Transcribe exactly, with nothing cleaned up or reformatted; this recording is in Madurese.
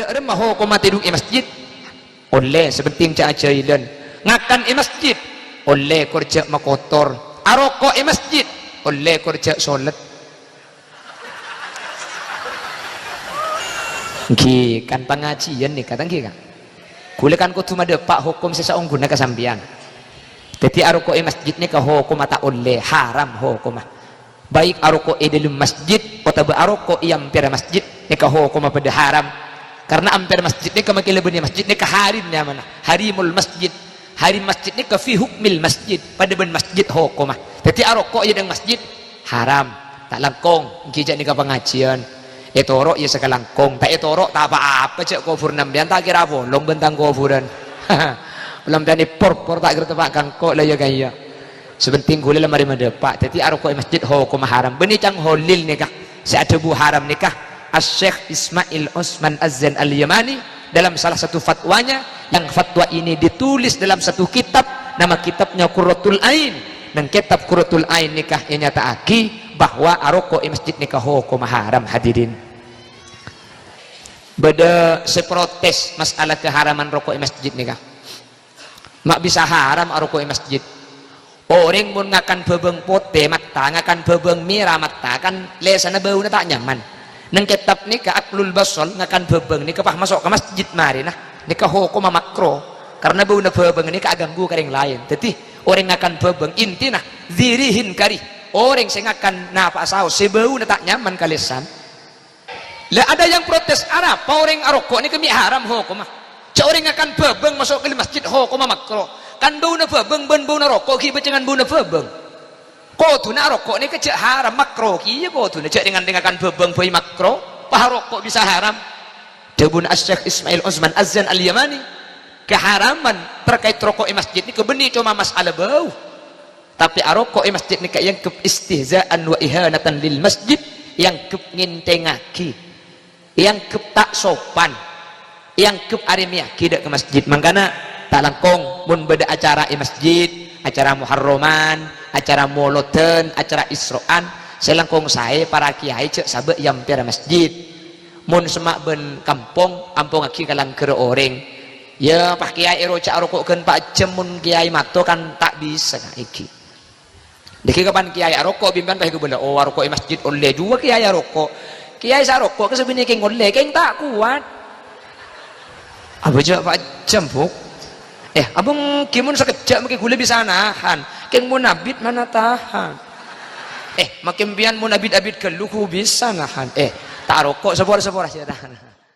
Dâ'remma hokomma tèdung è masjid? Ollè, sè pentèng jhâ' ajhâilan. Ngakan è masjid? Ollè, kor jhâ' makotor. Aroko' è masjid? Ollè, kor jhâ' solat. Èngghi, kan pangajiyân nèka, ta' èngghi, Ka'? Ghulâ kan kodhu madâpa' hokom sè saongghuna ka sampèyan. Dhâddhi, aroko' è masjid nèka hokomma ta' ollè, haram hokomma. Baik aroko' è dâlem masjid otabâ aroko' è ampèra masjid, nèka hokomma padâ haram. Karna ampèra masjid nèka makè la bânnè masjid nèka harim nyamana, harimul masjid. Harim masjid nèka fi hukmil masjid, padâ bân masjid hokomma. Dhâddhi, aroko' è dâlem masjid haram. Ta' langkong, èngghi jhâ' nèka pangajiyân. Ètoro' iyâ sakalangkong, ta' ètoro' ta' pa-apa, jhâ' kobhurrâ sampèyan ta' kèra apolong bân tang kobhurân. Sampèyan èpor-por ta' kèra teppa' ka engko' la iyâ, Ka', iyâ. Sè pentèng ghulâ la marè madâpa'. Dhâddhi, aroko' è masjid hokomma haram. Bânnè ca'na Kholil nèka, sè adhâbu haram nèka Asy-Syeikh Ismail Osman Az-Zain Al-Yamani dalam salah satu fatwanya, yang fatwa ini ditulis dalam satu kitab, nama kitabnya Qurratul Ain. Neng kitab Qurratul Ain nèka ènyata'aghi bahwa aroko' è masjid nèka hokomma haram, hadirin. Bâdâ sè protes masalah keharaman roko' è masjid nèka. Ma' bisa haram aroko' è masjid. Orèng mon ngakan bhâbâng potè matta, ngakan bhâbâng mèra matta, kan lèsanna bâuna ta' nyaman. Neng kètab nèka Aklul Basal ngakan bhâbâng nèka pas maso' ka masjid marèna. Nèka hokomma makro. Karna bâuna bhâbâng nèka aghânggu ka orèng laèn. Dhâddhi, orèng ngakan bhâbâng, intina, dzi rihin karih. Orèng sè ngakan napa'a saos sè bâuna ta' nyaman ka lèsan. La, ada yang protes, "Arapa orèng aroko' nèka mè' haram hokomma? Jhâ' orèng ngakan bhâbâng maso' ka dâlem masjid hokomma makro. Kan bâuna bhâbâng bân bâuna roko' ghi' bhâjângan bâuna bhâbâng. Kodhuna aroko' nèka jhâ' haram, makro kèya kodhuna. Jhâ' rèng-orèng ngakan bhâbâng bhâi makro, pas aroko' bisa haram." Dhâbuna Asy-Syeikh Ismail Osman Az-Zain Al-Yamani, keharaman terkait roko' è masjid nèka bânnè coma mas'ala bâu. Tapè aroko' è masjid nèka èangghep istihza'an wa ihanatan lil masjid, èangghep ngènthèngaghi, èangghep ta' sopan, èangghep arèmèyaghi dâ' ka masjid. Mangkana, ta' langkong mon bâdâ acara è masjid, acara Muharraman, acara Molodhân, acara Isra'an, sè langkong saè para kèyaè jhâ' sabâ' è ampèra masjid. Mon semma' bân kampong, ampongaghi ka langghârrâ orèng. Yâ, pas kèyaè èroca' aroko' ghân pa' jhâm, mon kèyaè mato kan ta' bisa, Ka', ènggi. Nèkè kapan kèyaè aroko', bimban pas èghubâlâ, "Oh, aroko' è masjid ollè jhuwâ kèyaè aroko'." Kèyaè sè aroko' ka sè binè kèng ollè, kèng ta' kowat. Abâ' jhâ' pa' jhâm, Bu'. Eh, abâ' ènggi mon sakejjhâ' makè ghulâ bisa nahan. Kèng mon abit mana tahan. Eh, makè sampèyan mon abit-abit ghâllu ghu bisa nahan. Eh, ta' aroko' sapora-sapora sè tahan.